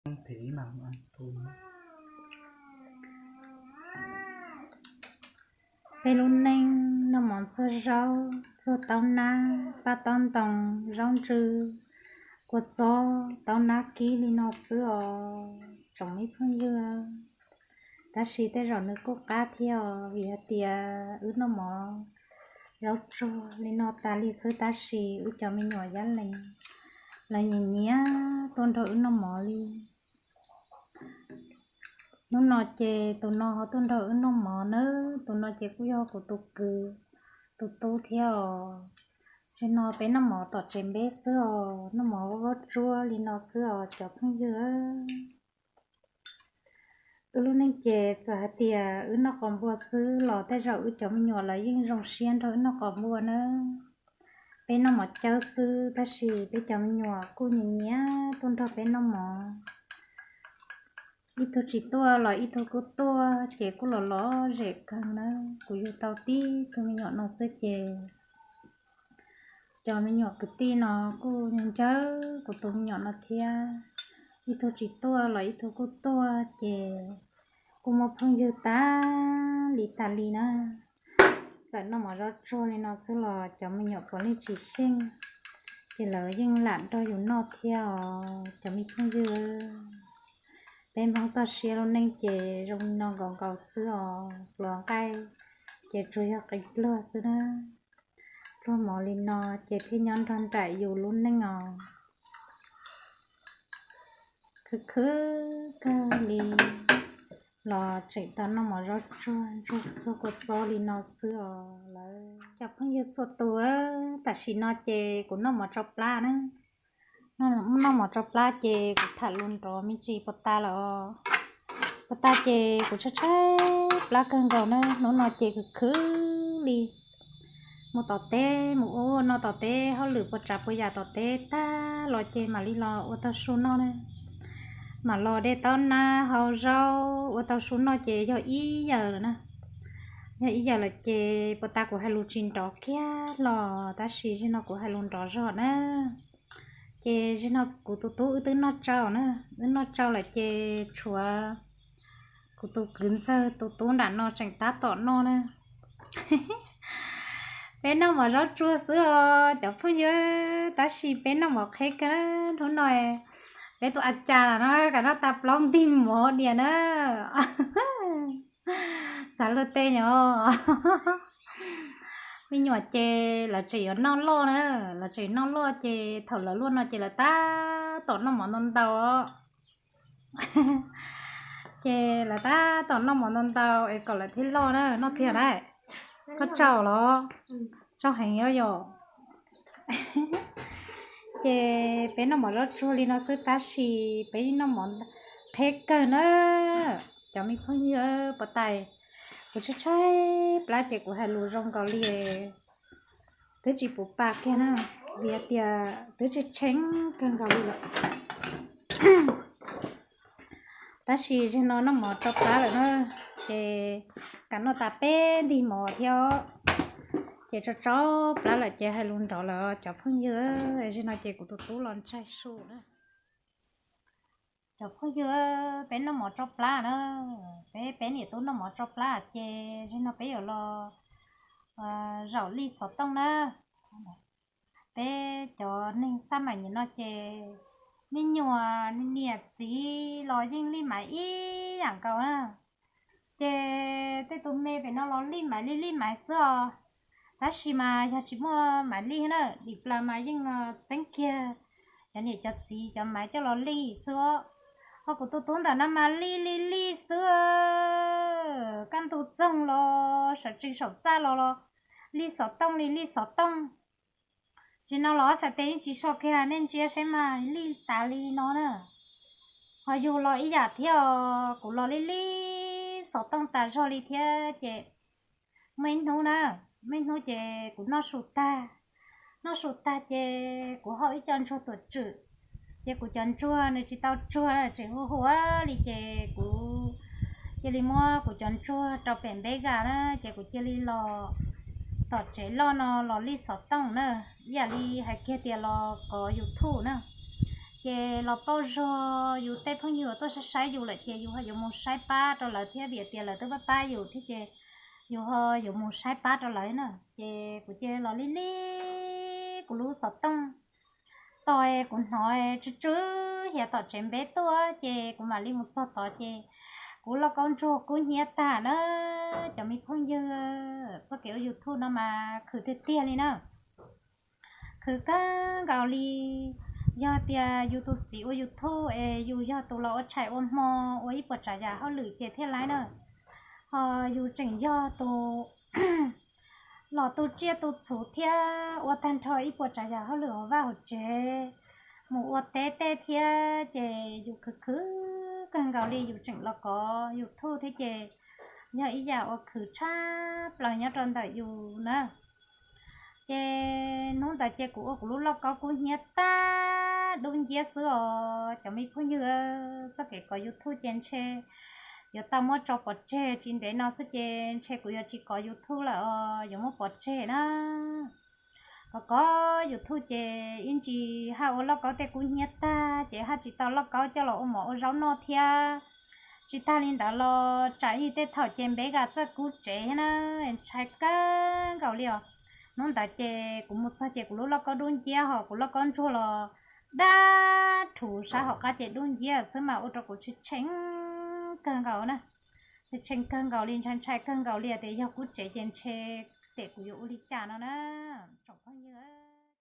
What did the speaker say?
Peb lub neej noj mov ntxuag zaub, ntxuag taub nab, paj taub ntoo, zaub ntsw, kua txob, taub nab kib li no xwb os tsoom me phooj ywg. Tab sis tej zaum nws kuj qab thiab os, vim hais tias wb noj mov zaub tsuag li no tas li xwb, tab sis wb cov me nyuam Yab Lees lawv nyiam nyiam tuaj nrog wb noj mov li. Hnub no ces tus no ho tuaj nrog wb noj mov na, tus no ces kuj yog kuv tus kwv tus tub thiab os. Ces no peb noj mov tom tsev npeb xwb os, noj mov vaub tsuag li no xwb os cov phooj ywg. Wb lub neej ces txawm hais tias wb noj qos npua xwb los tej zaum wb cov me nyuam lawv yeej zoo siab nrog wb noj qos npua na. Peb noj mov cawb xwb tab sis peb cov me nyuam kuj nyiam nyiam tuaj nrog peb noj mov. Ib tug tsis tuaj los ib tug kuj tuaj ces kuj los lom zem kawg na. Kuv yug tau tib tug me nyuam no xwb ces cov me nyuam kwv tij no kuj nco nco kuv tus me nyuam no thiab. Ib tug tsis tuaj los ib tug kuj tuaj ces kuj muaj phooj ywg tas li tas li na. Txawm noj mov zaub tsuag li no xwb los cov me nyuam puav leej tsis xyeej, ces lawv yeej lam nrog yus noj thiab os cov me phooj ywg. Peb Hmoob toj siab lub neej ces zoo li no nkaus nkaus xwb os, pluas nqaij ces tsuas yog qees pluag xwb na. Pluag mov li no ces thiaj nyob nrog nraim yus lub neej os. Khwv khwv kawg li los tseem tau noj mov zaub tsuag ntsuag txuag kua txob li no xwb os lawv cov phooj ywg txhua tus. Tam sim no ces kuv noj mov tsau plab na. Noj mov tsau plab ces kuv tham lus nrov me ntsis puas tas lawm os. Puas tas ces kuv tshaib tshaib plab kawg nkaus na, hnub no ces khwv khwv li. Mus tom teb mus ua noj tom teb, hauj lwm puas tsav puas yam tom teb tag los ces mam li los ua tau su noj na. Mam los de taub nab hau zaub ua tau su noj ces yog ib yam lawm na. Yog ib yam lawm ces puas tas kuv hais lus tsis nrov kiag los tab sis zaum no kuv hais lus nrov zog na. Ces zaum no kuv tus tub wb twb noj tsau na, wb noj tsau lawm ces tshuav kuv tus kwv ntxawg tus tub nram no tseem tab tom noj na. Peb noj mov zaub tsuag xwb os cov phooj ywg, tab sis peb noj mov qheb kawg hnub no. Peb tus a cas no kam noj tas plaub ntig mov diam na. Xav luag tej nyom. Me nyuam ces lawv tseem yuav noj loj na, lawv tseem noj loj ces thaum lawv luaj no ces lawv tab tom noj mov ntau ntau. Ces lawv tab tom noj mov ntau ntau es kom lawv thiaj loj na, noj tiag na. Koj tsau los? Tsau heev os yom. Ces peb noj mov zaub tsuag li no xwb tab sis peb noj mov qheb kawg na. Cov me phooj ywg puas tas, kuv tshaib tshaib plab ces kuv hais lus zoo nkaus li twb tsis puv pa kiag na, vim tias twb tshee tshee kawg nkaus li lawm. Tab sis zaum no noj mov tsau plab lawm na, ces kam noj tas peb ntig mov thiab, ces tsau tsau plab lawm ces hais lus nrov lawm cov phooj ywg. Zaum no ces kuv tus tub los ntsaig su na. Cov phooj ywg, peb noj mov tsau plab na, peb peb niam tub noj mov tsau plab ces zaum no peb yuav los zaum lij xov tooj na. Peb cov neeg xab maim nim no ces me nyuam niam txiv los yeej lij maiv ib yam nkaus na. Ces tej tus me pem no los lij maiv lij lij maiv xwb os. Tab sis mas yog tsis muaj maiv lij na, dim plaws mas yeej txeeb kiag cov niam cov txiv cov maiv coj los lij xwb os. Ho kuv tus tub ntawm no mas lij lij lij xwb, kaj ntug txoog los sawv tsees saum txaj los los lij xov tooj li lij xov tooj. Zaum no los xav tias yeej tsis so kiag, nej ntsia saib mas lij tas li no na. Ho yus los ib yam thiab os, kuv los lij lij xov tooj tas zog li thiab ces muaj ib hnub na, muaj ib hnub ces kuv noj su tag, noj su tag ces kuv hau ib co ntsuag tuam tswm, ces kuv cov ntsuag nws tsis tau tsuag tseem hu hu li ces kuv cia li muab kuv cov ntsuag rau pem npeb gam na, ces kuv cia li los tom tsev loj no los lij xov tooj na, ib yam li hais kiag tias los kov YouTube na. Ces los pauj zog yus tej phooj ywg uas tuaj saib saib yus lawm ces yus ho yuav mus saib pab rau lawv thiab, vim tias lawv twb pab pab yus thiab ces yus ho yuav mus saib pab rau lawv na. Ces kuv cia los li li kuv lub xov tooj tog, kuv hnov tsw tsw hiav tom tsev npeb tuaj ces kuv mam li mus txog tod ces kuv lauj kaub ntsuag kub hnyiab tag na. Cov me phooj ywg, txoj kev ua YouTube no mas khwv tiag tiag li na. Khwv kawg nkaus li. Yog tias yus tus txiv ua YouTube es yus yog tus los ua tshais ua hmo, ua ib puas tsav yam hauj lwm ces thiaj laib na. Ho yus tseem yog tus los tu tsiaj tu txhuv thiab ua tag nrho ib puas tsav yam hauj lwm hauv vaj hauv tsev, mus ua teb tej thiab ces yus khwv khwv kawg nkaus li yus tseem los kov YouTube thiab ces yog ib yam uas khwv tshaj plaws nyob rau ntawm yus na. Ces hnub ntawd ces kuv ua kuv lub lauj kaub kub hnyiab tag dub nciab xwb os cov me phooj ywg. Txoj kev kov YouTube ces ntshe yuav tau muab tso pov tseg, tsis ntev no xwb ces ntshe kuv yuav tsis kov YouTube lawm os, yuav muab pov tseg na. Kov kov YouTube ces ib ntsis haj ua lauj kaub tej kub hnyiab tag ces haj tsis tau lauj kaub coj los ua mov ua zaub noj thiab. Tsis tag li ntawd los tsam ib tej thaum ces npeb kam txawj kub tsev thiab na, ntshai kawg nkaus li os. Hnub ntawd ces kuv mus txog ces kuv lub lauj kaub dub nciab ho kuv lauj kaub ntsuag los dab rhuv sab hauv qab ces dub nciab xwb mas ua rau kuv tshee tshee kawg nkaus na. Tshee tshee kawg nkaus li, ntshai ntshai kawg nkaus li tias yog kub tsev ces ntshe tes kuv yuav ua li cas no na tsoom phooj ywg.